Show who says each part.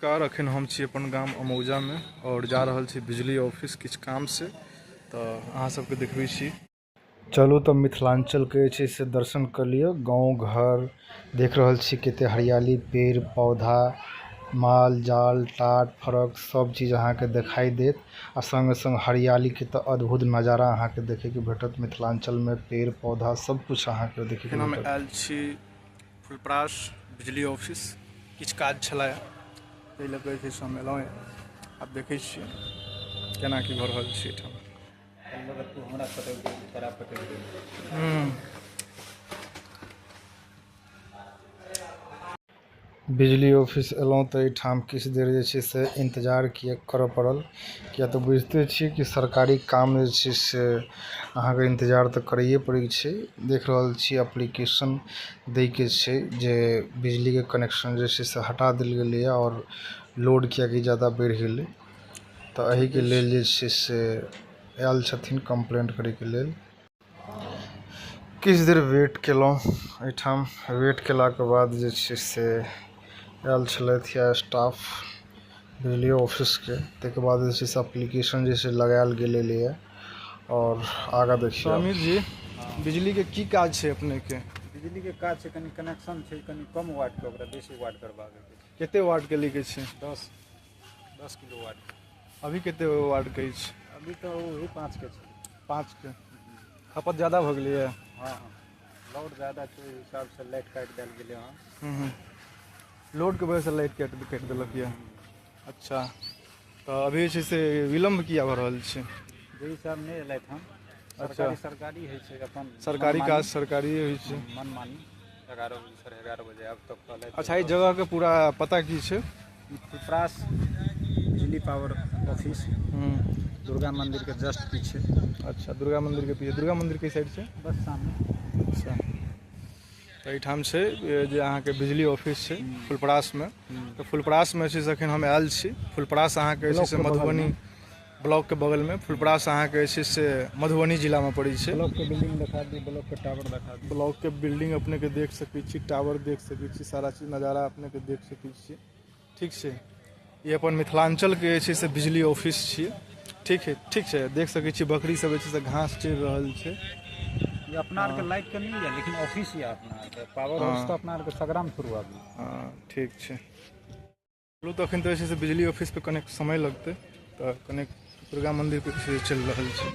Speaker 1: नमस्कार, अखन हम छी अपन गाम अमौजामे आओर जा रहल छी बिजली ऑफिस किछु कामसँ, तऽ अहाँ सबके देखबै छी।
Speaker 2: चलू तऽ मिथिलाञ्चलके जे छै से दर्शन कऽ लिअ। गाँव घर देख रहल छी, कते हरियाली, पेड़ पौधा, माल जाल, टाट फरक सब चीज अहाँके देखाइ देत। आ सङ्गे सङ्ग हरियालीके तऽ अद्भुत नजारा अहाँके देखैके भेटत। मिथिलाञ्चलमे पेड़ पौधा सब किछु अहाँके देखैके
Speaker 1: एखन हम
Speaker 2: भेटत।
Speaker 1: आयल छी फुलपरास बिजली ऑफिस, किछु काज छलै ताहि लऽ कऽ जे छै से हम एलहुँ। आब देखै छियै केना की भऽ रहल छै एहिठाम।
Speaker 2: बिजली ऑफिस एलहुँ तऽ एहिठाम किछु देर जे छै से इन्तजार किए करऽ पड़ल, किए तऽ बुझिते छियै कि सरकारी काम जे छै से अहाँके इन्तजार तऽ करैए पड़ै छै। देख रहल छी, एप्लीकेशन दैके छै जे बिजलीके कनेक्शन जे छै से हटा देल गेलैए आओर लोड किएकि ज्यादा बढ़ि गेलै, तऽ एहिके लेल जे छै से आयल छथिन कम्प्लेंट करैके लेल। किछु देर वेट केलहुँ एहिठाम। वेट केलाके बाद जे छै से आयल छलथि या स्टाफ बिजली ऑफिसके। ताहिके बाद जे छै से एप्लीकेशन जे छै लगायल गेलैए आओर आगाँ देखियौ।
Speaker 1: अमित जी, बिजलीके की काज छै अपनेके?
Speaker 3: बिजलीके काज छै, कनि कनेक्शन छै कनि कम वाटके, ओकरा बेसी वाट करबाबैके छै।
Speaker 1: कते वाटके लैके छै?
Speaker 3: 10 किलो वाट।
Speaker 1: अभी कते वाटके अछि?
Speaker 3: अभी तऽ वही 5 के छै।
Speaker 1: 5 के। खपत ज्यादा भऽ गेलैए?
Speaker 3: हँ, लोड ज्यादा छै, ओहि हिसाबसँ लाइट काटि देल गेलै हँ।
Speaker 1: लोडके वजहसँ लाइट काटि काटि देलक यऽ। अच्छा, तऽ अभी जे छै से विलम्ब किया भऽ रहल छै?
Speaker 3: जे हिसाब नहि एलथि हन। सरकारी सरकारी होइ छै अपन
Speaker 1: सरकारी
Speaker 3: मनमानी।
Speaker 1: काज सरकारी होइ छै।
Speaker 3: मनमानी। 11 बजे, 11:30 बजे आब तऽ कहलथि।
Speaker 1: अच्छा, एहि जगहके पूरा पता की छै?
Speaker 3: फुलपरास बिजली पावर ऑफिस, दुर्गा मंदिर के जस्ट पीछे।
Speaker 1: अच्छा, दुर्गा मंदिरके पीछे। दुर्गा मंदिर के साइड छै?
Speaker 3: बस सामने।
Speaker 1: अच्छा, तऽ एहिठाम छै जे अहाँके बिजली ऑफिस छै फुलपरासमे। तऽ फुलपरासमे छै से अखन हम आयल छी। फुलपरास अहाँके जे छै से
Speaker 3: ब्लॉकके
Speaker 1: मधुबनी ब्लॉकके बगलमे। फुलपरास अहाँके जे छै से मधुबनी जिलामे पड़ै छै।
Speaker 3: ब्लॉक के बिल्डिंग देखा दी, ब्लॉक के टावर देखा दी।
Speaker 1: ब्लॉकके बिल्डिंग अपनेके देख सकै छी, टावर देख सकै छी, सारा चीज नजारा अपनेके देख सकै छी। ठीक छै, ई अपन मिथिलाञ्चलके जे छै से बिजली ऑफिस छियै। ठीक है, ठीक छै। देख सकै छी, बकरी सब जे छै से घास चरि रहल छै।
Speaker 3: ये अपना आरके लाइट के नहीं है, लेकिन ऑफिस ये अपना आरके पावर हाउस तो अपना आरके सगराम थ्रू आबी।
Speaker 1: हँ, ठीक छै। चलू, तऽ अखन तऽ जे छै से बिजली ऑफिस पे कनेक समय लगतै, तऽ कनेक दुर्गा मंदिर पे चलि रहल छै।